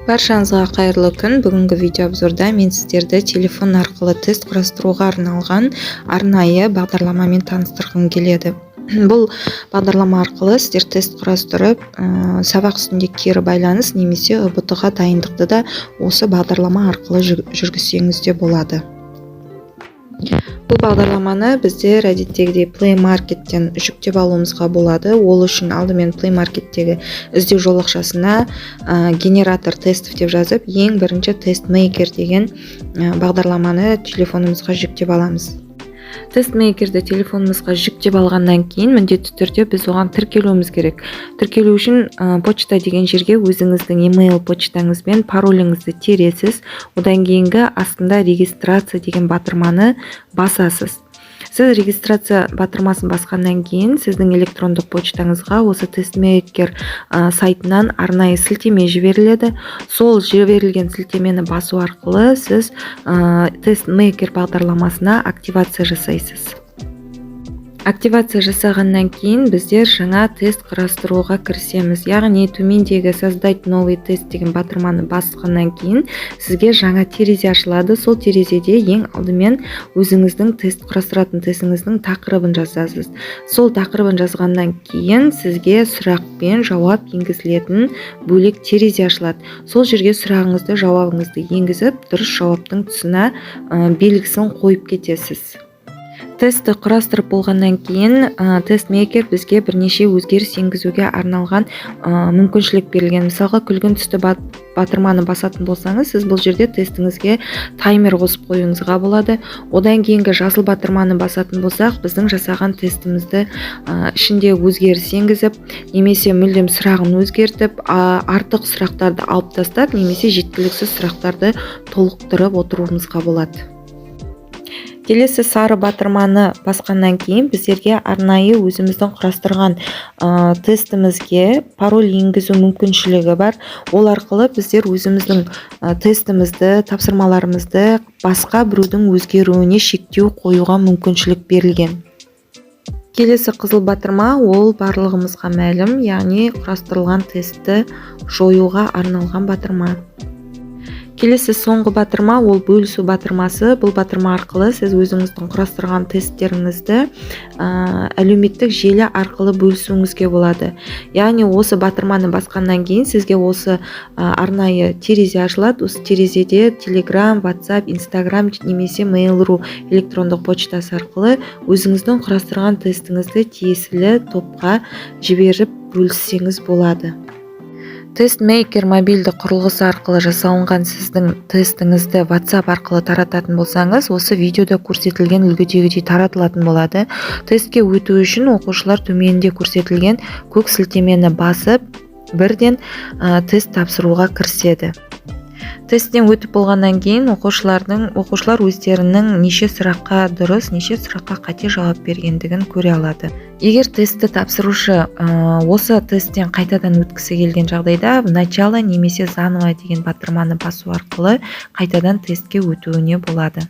Баршаңызға қайырлы күн! Бүгінгі видеообзорда мен сіздерді телефон арқылы тест құрастыруға арналған арнайы бағдарламамен таныстырғым келеді. Бұл бағдарлама арқылы сіздер тест құрастырып, сабақ үстінде кері байланыс немесе ҰБТ ға дайындықты да осы бағдарлама арқылы жүргізсеңіз де болады. Бұл бағдарламаны біздер әдеттегідей Play Market'тен жүктеп алуымызға болады. Ол үшін алдымен Play Market'тегі іздеу жолақшасына «генератор тестов» деп жазып, ең бірінші Тест Maker деген бағдарламаны телефонымызға жүктеп аламыз. Тест Maker'ді телефонымызға жүктеп алғаннан кейін міндетті түрде біз оған тіркелуіміз керек. Тіркелу үшін «Почта» деген жерге өзіңіздің email почтаңыз бен пароліңізді тересіз. Одан кейінгі астында «Регистрация» деген батырманы басасыз. Сіз «Регистрация» батырмасын басқаннан кейін сіздің электрондық почтаңызға осы Тест Maker сайтынан арнайы сілтеме жіберіледі. Сол жіберілген сілтемені басу арқылы сіз Тест Maker бағдарламасына активация жасайсыз. Активация жасағаннан кейін біздер жаңа тест құрастыруға кірісеміз, яғни төмендегі «Создать новый тест» деген батырманы басқаннан кейін сізге жаңа терезе ашылады. Сол терезеде ең алдымен өзіңіздің тест құрастыратын тестіңіздің тақырыбын жазасыз. Сол тақырыбын жазғаннан кейін сізге сұрақ пен жауап енгізілетін бөлек терезе ашылады. Сол жерге сұрағыңызды, жауабыңызды енгізіп, дұрыс жауаптың тұсына белгісін қойып кетесіз. Тестті құрастырып болғаннан кейін Тест Maker бізге бірнеше өзгеріс енгізуге арналған мүмкіншілік берілген. Мысалға, күлгін түсті батырманы басатын болсаңыз, сіз бұл жерде тестіңізге таймер қосып қоюыңызға болады. Одан кейінгі жасыл батырманы басатын болсақ, біздің жасаған тестімізді ішінде өзгеріс енгізіп немесе мүлдем сұрағын өзгертіп, артық сұрақтарды алып тастап немесе жеткіліксіз сұрақтарды толықтырып отыруымызға болады. Келесі сары батырманы басқаннан кейін біздерге арнайы өзіміздің құрастырған тестімізге пароль енгізу мүмкіншілігі бар. Ол арқылы біздер өзіміздің тестімізді, тапсырмаларымызды басқа біреудің өзгеруіне шектеу қоюға мүмкіншілік берілген. Келесі қызыл батырма, ол барлығымызға мәлім, яғни құрастырылған тестті жоюға арналған батырма. Келесі соңғы батырма, ол бөлісу батырмасы. Бұл батырма арқылы сіз өзіңіздің құрастырған тесттеріңізді әлеуметтік желі арқылы бөлісуіңізге болады. Яғни осы батырманы басқаннан кейін сізге осы арнайы терезе ашылады. Осы терезеде Telegram, WhatsApp, Instagram немесе Mail.ru электрондық почтасы арқылы өзіңіздің құрастырған тестіңізді тиесілі топқа жіберіп, бөліссеңіз болады. Тест Maker мобильді құрылғысы арқылы жасалынған сіздің тестіңізді WhatsApp арқылы тарататын болсаңыз, осы видеода көрсетілген үлгідегідей таратылатын болады. Тестке өту үшін оқушылар төменде көрсетілген көк сілтемені басып, бірден тест тапсыруға кіріседі. Тесттен өтіп болғаннан кейін оқушылар өздерінің неше сұраққа дұрыс, неше сұраққа қате жауап бергендігін көре алады. Егер тестті тапсырушы осы тесттен қайтадан өткісі келген жағдайда, «В начало» немесе «Заново» деген батырманы басу арқылы қайтадан тестке өтуіне болады.